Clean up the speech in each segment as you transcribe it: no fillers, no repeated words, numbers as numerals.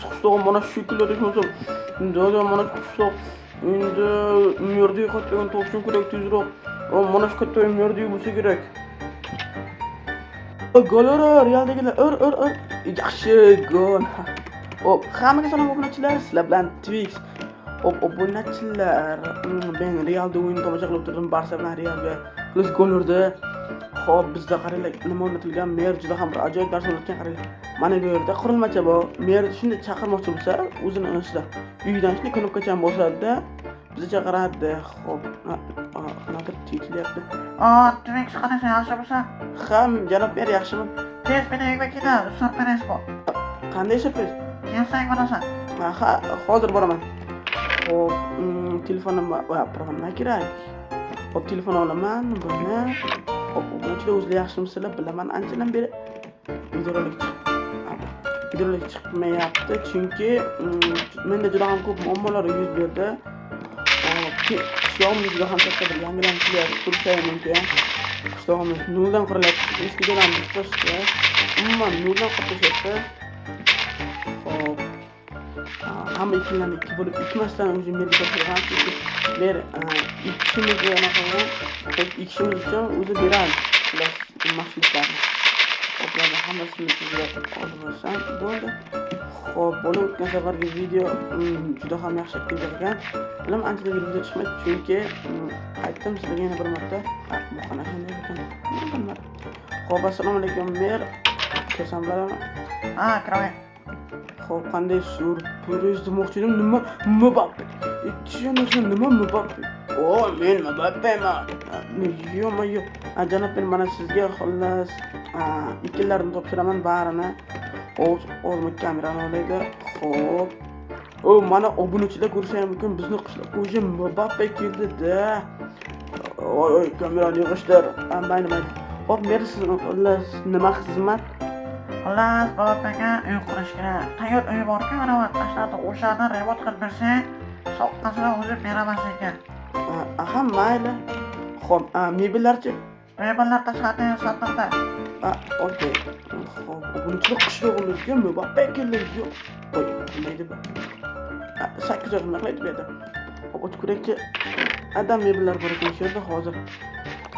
Qishlog'im mana shu shekilli. Dada, mana shu qishloq. Endi merni qayerdan topishim kerak tezroq. Mana shu katta merdi bo'lsa kerak. Gol ur, Realdagilar, ur, ur, ur. Yaxshi gol. Hop, hammaga salom, obunachilar, sizlar bilan Twix. Hop, obunachilar, men Realda o'yin tomosha qilib turdim, Barsa bilan Realga. Plus gol urdi. Hop, bizda qaranglar, nima o'rnatilgan, mer juda ham bir ajoyib narsa o'rnatgan, qaranglar. Mana bu yerda qurilmacha bor. Mer shunday chaqirmoqchi bo'lsa, o'zini ichida uyidan shunday knopkachani bosadi-da, bizni chaqiradi. Hop, qanaqadir tetilyapti. Aa, Twix, qanday, yaxshimisan? Ha, janob mer, yaxshimi? Tez meni uyga kel, syurpriz bor. Qanday syurpriz? Kelsang bilasan. Ha, hozir boraman. Hop, telefonim va nima kerak? Hop, telefon olaman, buni. Hop, obunachilar, o'zlar yaxshimisizlar? Bilaman, anchadan beri videorolik chiqmayapti, chunki menda juda ham ko'p muammolar yuz berdi. Hop, qishlog'imiz juda ham katta bir yangilanish qilyapti, ko'rishlari mumkin. Qishlog'imiz noldan qurilyapti, eski joylarni buzib tashlashdi. Umuman noldan qurib tashlashdi. Hop. Hamma ekinlarni ikki bo'lib ekmasdan o'zi merga topshirgan, chunki mer ekishimizni anaqa qilgan, ekishimiz uchun o'zi beradi, xullas, mahsulotlarni. Hop, bularni hammasini tezroq olib olsam bo'ldi. Hop, bo'lib o'tgan safargi video juda ham yaxshi kelgan. Bilaman, anchadan beri video chiqmadi, chunki aytdim sizlarga yana bir marta. Bu xona qanday ekan? Bilmadim. Hop, assalomu alaykum, mer. Kirsam bo'ladimi? Ha, kiraver. Hop, qanday syurpriz demoqchi edim. Nima? Mbappe. Ikki nima Mbappe? O, men Mbappeman. Yo'q, yo'q. Janob men mana sizga, xullas, ekinlarni topshiraman barini. Hop, hozir kamerani olaylik. Hop. O, mana obunachilar ko'rishi ham mumkin. Bizni qishloqqa уже Mbappe keldi-da. Oy, oy, kamerani yig'ishtir. Mayli, mayli. Hop, mer, siz xullas nima xizmat? Xullas, Mbappega uy qurish kerak. Tayyor uy bor-ku, mana bu tashlarni o'shani remont qilib bersang, soqqasini o'zim beraman senga. Aha, mayli. Xo'p, mebellarchi? Mebellar tashqarida, sandiqda. Okey. Xo'p, obunachilar, qishlog'imizga Mbappe keldi. Yo'q. Voy, nima edi bu? 8 oy nima qilaydi bu yerda? Hop, o'tib ko'raylikchi. Adam mebellar bor ekan shu yerda hozir.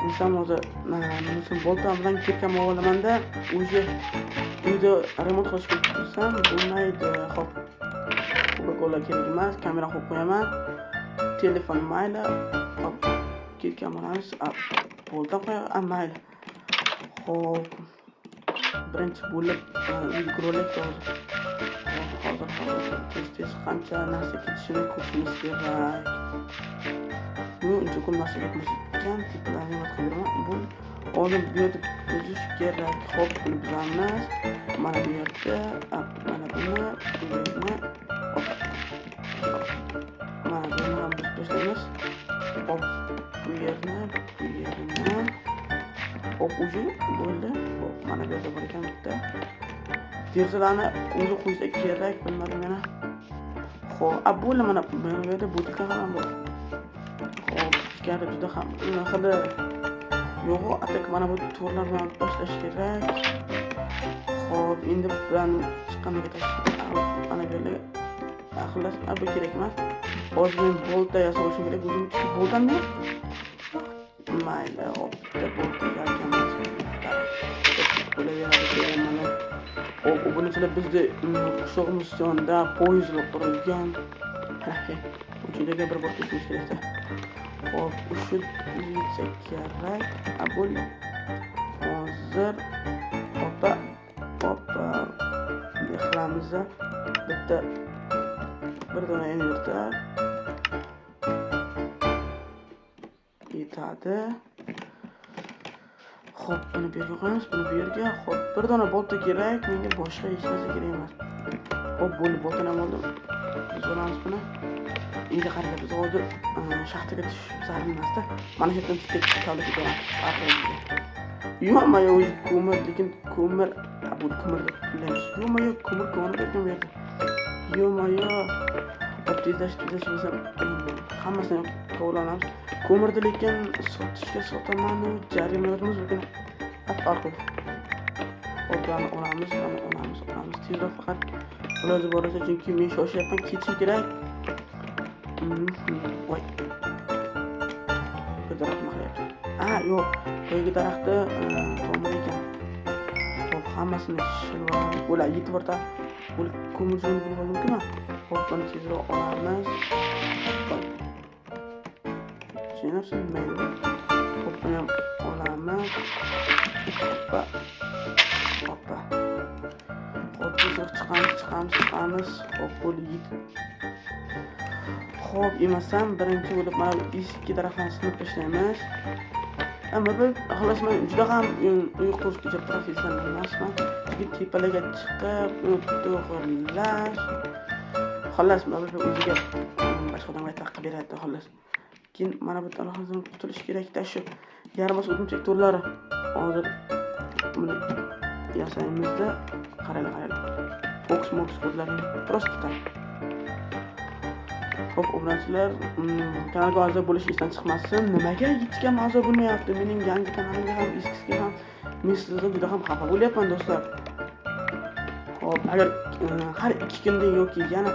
Inson hozir nimasini bolta bilan kirkam olamanda уже uyda remont qilishga tursam bo'lmaydi. Xo'p. Coca-Cola kerak emas, kamera qo'yib qo'yaman. Telefon mayli. Hop, kirkam olamiz. Bolta qo'ya, mayli. Xo'p. Birinchi bo'lib uyga kirib olaylik hozir. Hop, hozir tez tez qancha narsa ketishini ko'rishimiz kerak. Bu uncha ko'p narsa ketmas ekan, tepalarni nima qilib beraman. Bu oldin bu yerda buzish kerak. Xo'p, buni buzamiz. Mana bu yerda, mana buni, bu yerni, hop. Mana buni ham buzib tashlaymiz. Hop, bu yerni, bu yerini. Hop, уже bo'ldi. Hop, mana bu yerda bor ekan bitta. Derazalarni o'zi qo'ysa kerak, bilmadim yana. Xo'p, bo'ldi, mana bu yerda butilka ham bor. Xo'p, ichkari juda ham hidi yo'q, atak mana bu to'rlar bilan tashlash kerak. Xo'p, endi bularni chiqqaniga mana bu yerga, xullas, bu kerak emas. Hozir men bolta yasab olishim kerak o'zim, chunki boltam yo'q. Mayli, hop, bitta bolta yalkanmas. Bo'laveradi mana. Hop, obunachilar, bizda qishlog'imiz yonida poyezdlar qurilgan. Uchidaga bir bor ketishimiz kerak. Hop, o'sha yetsa kerak. Bo'ldi. Hozir hoppa, hoppa. Bunday qilamiz. Bitta bir dona inverter yetadi. Xo'p, buni bu yerga qo'yamiz, buni bu yerga. Xo'p, bir dona bolta kerak, menga boshqa hech narsa kerak emas. Xo'p, bo'ldi, boltani ham oldim. Biz olamiz buni. Endi qaranglar, biz hozir shaxtaga tushish zarur emasda. Mana shu yerdan tushib kavlab ketamiz. Yo'q, o'zi ko'mir, lekin ko'mir, bu ko'mirni pullaymiz. Yo'q, ko'mir ko'mir ekan bu yerda. Yo'q, hop, tezlashib tezlashib bo'lsa, hammasini kovlanamiz. Ko'mirni lekin sotishga sotaman, jarima yozamiz lekin farqi yo'q. Hop, bularni olamiz, bularni olamiz, olamiz. Tezroq faqat Iloji boricha, chunki men shoshyapman, ketishim kerak. Voy. Bu daraxt nima qilyapti? A, yo'q. Boyagi daraxtni tomiri ekan. Xo'p, hammasini shilib bo'ladi. Yetib borta bo'lib ko'mir bo'lib mumkinmi? Xo'p, buni tezroq olamiz. Voy. Narsa mayli. Xo'p, buni ham olamiz. Hoppa. Hoppa. Xo'p, tezroq chiqamiz, chiqamiz, chiqamiz. Xo'p, bo'ldi, yetib. Xo'p, emasam birinchi bo'lib mana bu eski daraxtlarni sinib tashlaymiz. Ammo bir xullas, men juda ham uy qurishga professional emasman. Chunki tepalarga chiqib, uni to'g'irlash. Xullas, mana bu o'ziga boshqa odamga taqib beradi, xullas. Keyin mana bu daraxtdan qutulish kerakda, shu yaramas o'rgimchak to'rlari. Hozir buni yasaymizda, qaranglar, qaranglar. Fox mox kodlarini просто так. Xo'p, obunachilar, kanalga a'zo bo'lish esdan chiqmasin. Nimaga hech kim a'zo bo'lmayapti? Mening yangi kanalimga ham, eskisiga ham men sizlardan juda ham xafa bo'lyapman, do'stlar. Xo'p, agar har 2 kunda yoki yana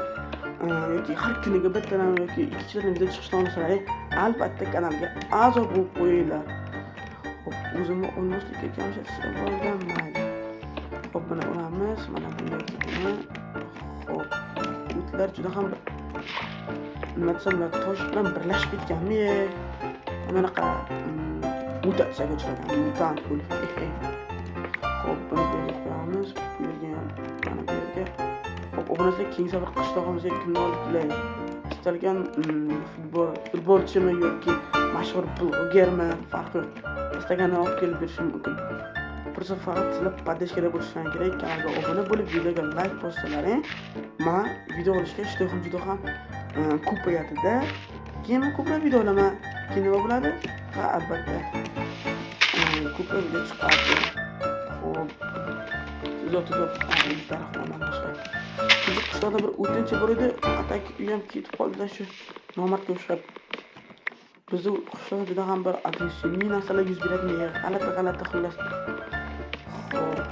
yoki har kuniga bittadan yoki ikkitadan video chiqishni olsalar, albatta kanalga a'zo bo'lib qo'yinglar. Xo'p, o'zimni olmaslikka kamsitishib oldim, mayli. Xo'p, buni olamiz, mana bunday buni. Xo'p, o'tlar juda ham bir nima desam bo'ladi, tosh bilan birlashib ketganmi? Bunaqa mutatsiyaga uchragan, mutant bo'lib. Xo'p, buni bu yerga qo'yamiz, bu yerga ham, mana bu yerga. Xo'p, obunachilar, keyingi safar qishlog'imizga kimni olib kelay? Istalgan futbolchimi yoki mashhur blogermi, farqi yo'q. Istaganini olib kelib berishim mumkin. Просто faqat sizlar поддержка da bo'lishlaring kerak. Kanalga obuna bo'lib, videoga layk bossalaring, man video olishga ishtahim juda ham ko'payadi-da. Keyin men ko'proq video olaman. Keyin nima bo'ladi? Ha, albatta, ko'proq video chiqadi. Xo'p. Tezroq, tezroq daraxt olaman boshqa. Bizni qishloqda bir o'tinchi bor edi, atak u ham ketib qoldi shu nomardga o'xshab. Bizni qishloqda juda ham bir agressivniy narsalar yuz beradi, g'alati g'alati, xullas. Xo'p.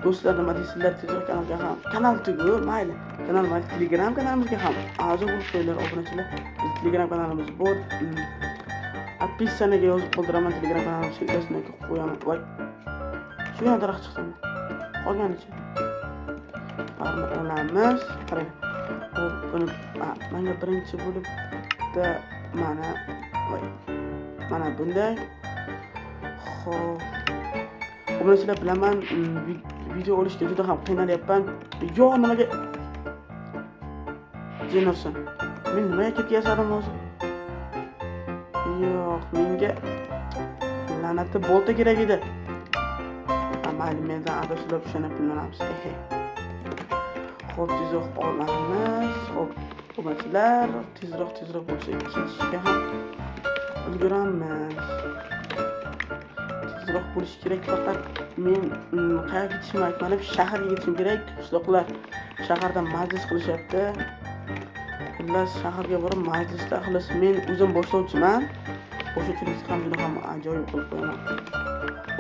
Do'stlar, nima deysizlar, tezroq kanalga ham, kanal tugul, mayli, kanal mayli, Telegram kanalimizga ham a'zo bo'lib qo'yinglar, obunachilar. Biz Telegram kanalimiz bor. Описание ga yozib qoldiraman, Telegram kanalim ссылка sini qo'yaman. Voy. Shu yana daraxt chiqdimi? Qolganicha. Baribir olamiz. Qarang. Xo'p, buni menga birinchi bo'lib bitta mana, voy. Mana bunday. Xo'p. Obunachilar, bilaman, video olishga juda ham qiynalyapman. Yo, nimaga Jennerson. Men nimaga ketga yasadim hozir? Yo'q, menga la'natli bolta kerak edi. Ha, mayli, mendan adashib o'shani pullanamiz. Ehe. Xo'p, tezroq olamiz. Xo'p, obunachilar, tezroq, tezroq bo'lsa ketishga ham ulguramiz. Tezroq bo'lishi kerak, faqat men qayerga ketishimni aytmadim, shaharga ketishim kerak. Qishloqlar shaharda majlis qilishyapti. Xullas, shaharga borib majlisda, xullas, men o'zim boshlovchiman. Boshlovchilik ham juda ham ajoyib qilib qo'yaman.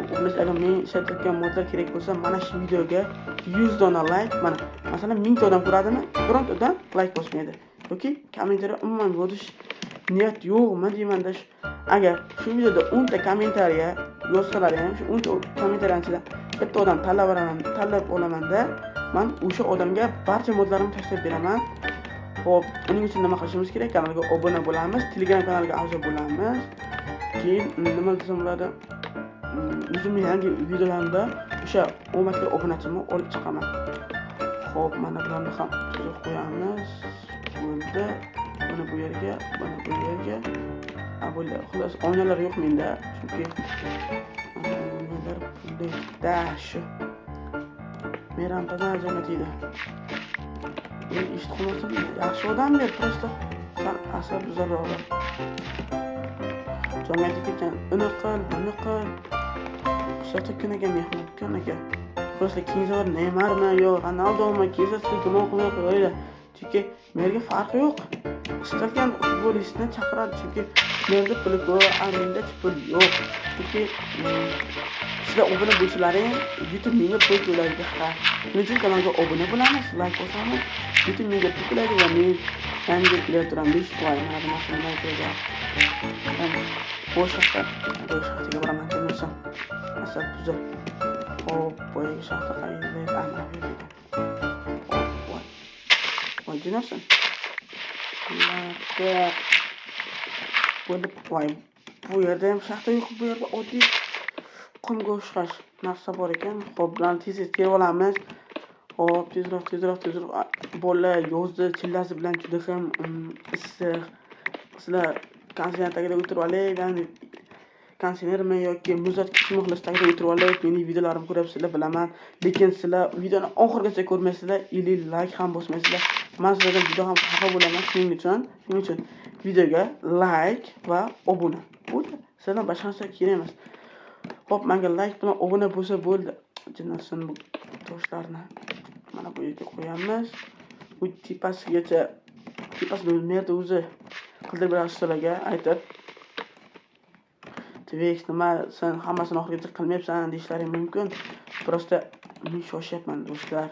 Xullas, agar men ishlatayotgan modlar kerak bo'lsa, mana shu videoga 100 dona layk, mana masalan 1000 ta odam ko'radimi? Bironta odam layk bosmaydi yoki kommentariy umuman yozish niyat yo'qmi deymanda. Agar shu videoda 10 ta kommentariya yozsalar ham, shu 10 ta kommentariyani ichidan bitta odam tanlab olaman, tanlab olamanda, man o'sha odamga barcha modlarimni tashlab beraman. Xo'p, uning uchun nima qilishimiz kerak? Kanalga obuna bo'lamiz, Telegram kanaliga a'zo bo'lamiz. Keyin nima desam bo'ladi? O'zimni yangi videolarimda o'sha omadli obunachimni olib chiqaman. Xo'p, mana bularni ham tuzib qo'yamiz. Bo'ldi. Buni bu yerga, buni bu yerga. Ha, bo'ldi. Xullas, oynalar yo'q menda, chunki oynalar pulda shu. Merantadan ajoyib. Men eshitib qolmasam, yaxshi odam ber, просто sal asab buzarroq. Jonga ketgan, uni qil, buni qil. Qishloqda kuniga mehmon, kuniga. Просто keyingi safar Neymarmi yo Ronaldomi kelsa, sizlar gumon qilmay qo'yinglar. Chunki menga farqi yo'q. Istalgan futbolistni chaqiradi, chunki menda puli ko'p, a menda pul yo'q. Chunki sizlar obuna bo'lsalaring, YouTube menga pul to'laydi. Ha. Shuning uchun kanalga obuna bo'lamiz, layk bosamiz. YouTube menga pul to'laydi va men yangi klaviaturani voy, mana bu narsa nima kerak? Bu shaxtaga boraman bo'lsam. Asab tuzib. Hop, boyagi shaxta qayerda edi? Ah, mana bu yerda ekan. Hop, voy. Voy, jinarsan. Aka. Bo'lib, voy, bu yerda ham shaxta yo'q, bu yerda oddiy qumga o'xshash narsa bor ekan. Xo'p, bularni tez-tez terib olamiz. Hop, tezroq, tezroq, tezroq. Bolalar yozda chillasi bilan juda ham issiq. Sizlar konditsioner tagida o'tirib olib, ya'ni konditsionermi yoki muzlatgichmi, xullas, tagida o'tirib olib, mening videolarimni ko'ryapsizlar, bilaman. Lekin sizlar videoni oxirigacha ko'rmaysizlar или layk ham bosmaysizlar. Man sizlardan juda ham xafa bo'laman. Shuning uchun videoga layk va obuna. Bo'ldi. Sizlardan boshqa narsa kerak emas. Xo'p, menga layk bilan obuna bo'lsa bo'ldi. Jinnasin, bu toshlarni mana bu yerga qo'yamiz. Bu tepasigacha, tepasini merda o'zi qildirib beradi ustalarga aytib. Twix, nima sen hammasini oxirigacha qilmayapsan deyishlari mumkin. Просто men shoshyapman, do'stlar.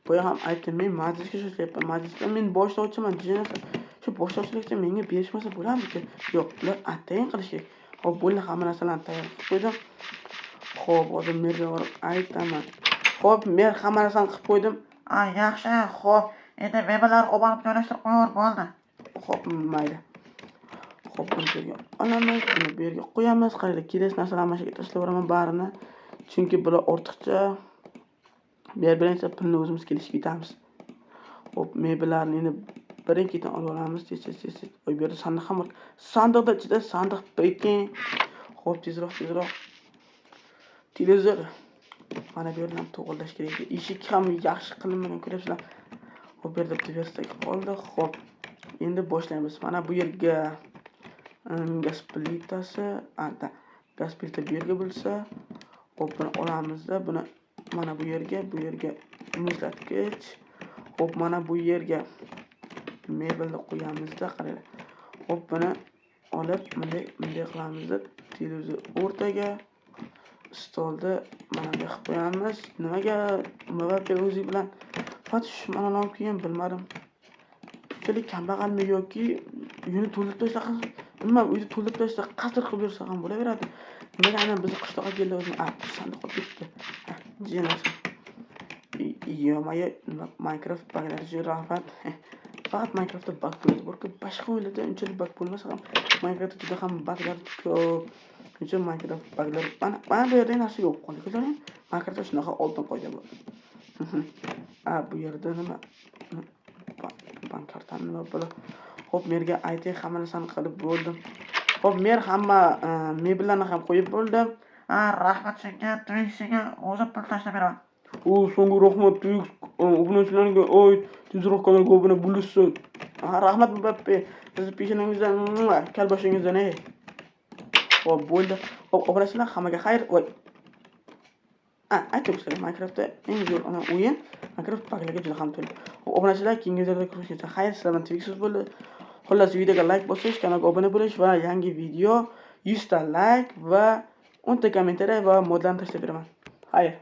Boya ham aytdim, men majlisga shoshyapman. Majlisda men boshlovchiman, jinnasa. Shu boshlovchilikni menga berishmasa bo'larmiki? Yo'q, ular atayin qilish kerak. Xo'p, bo'ldi, hamma narsalarni tayyor qilib qo'ydim. Xo'p, hozir merga borib aytaman. Xo'p, mer, hamma narsani qilib qo'ydim. A, yaxshi, xo'p. Endi mebellarni olib borib joylashtirib qo'yaver, bo'ldi. Xo'p, mayli. Xo'p, buni bu yerga olamiz, buni bu yerga qo'yamiz. Qaranglar, kerak narsalarni mana shu yerga tashlab yuboraman barini. Chunki bular ortiqcha. Bu yer birinchi pulni o'zimiz kelishib ketamiz. Xo'p, mebellarni endi birin-ketin olib olamiz. Tez, tez, tez, tez. Voy, bu yerda sandiq ham bor. Sandiqda ichida sandiq ekan. Xo'p, tezroq, tezroq. Televizor. Mana bu yerni ham to'g'irlash kerak. Eshik ham yaxshi qilinmagan, ko'ryapsizlar. Xo'p, bu yerda bitta versak qoldi. Xo'p, endi boshlaymiz. Mana bu yerga gaz plitasi, anta, gaz plita bu yerga bo'lsa, xo'p, buni olamizda, buni mana bu yerga, bu yerga muzlatgich. Xo'p, mana bu yerga mebelni qo'yamizda, qaranglar. Xo'p, buni olib bunday bunday qilamizda, televizor o'rtaga, stolni mana bunday qilib qo'yamiz. Nimaga Mbappe o'zi bilan faqat shu manoni olib kelgan, bilmadim. Shunchalik kambag'almi yoki uyini to'ldirib tashlasa, umuman uyni to'ldirib tashlasa, qasr qilib yursa ham bo'laveradi. Nimaga aynan bizni qishloqqa keldi o'zi? A, sandiq olib ketibdi. Ha, jiyanasi. Ё-моё, nima Minecraft baglari rahmat. Faqat Minecraftda bug bo'ladi. Borki, boshqa o'yinlarda unchalik bug bo'lmasa ham, Minecraftda juda ham buglar ko'p. Shuning uchun Minecraft buglar mana bu yerda narsa yo'q. Qoldi, ko'rdingmi? Minecraftda shunaqa oltin qoida bor. A, bu yerda nima? Bank kartani nima bo'ladi? Xo'p, merga aytay, hamma narsani qilib bo'ldim. Xo'p, mer, hamma mebellarni ham qo'yib bo'ldim. Ha, rahmat senga, Twix, senga o'zim pul tashlab beraman. U so'nggi rahmat, Twix, obunachilarga oy, tezroq kanalga obuna bo'lishsin. Ha, rahmat, Mbappe. Sizni peshonangizdan, kalboshingizdan, ey. Xo'p, bo'ldi. Xo'p, obunachilar, hammaga xayr. Voy. A, aytdim sizlarga, Minecraftda eng zo'r ana o'yin. Minecraft buglarga juda ham to'la. Xo'p, obunachilar, keyingi videoda ko'rishguncha xayr, sizlar bilan Twix bo'ldi. Xullas, videoga like bosish, kanalga obuna bo'lish va yangi video 100 ta like va 10 ta kommentariy va modlarni tashlab beraman. Xayr.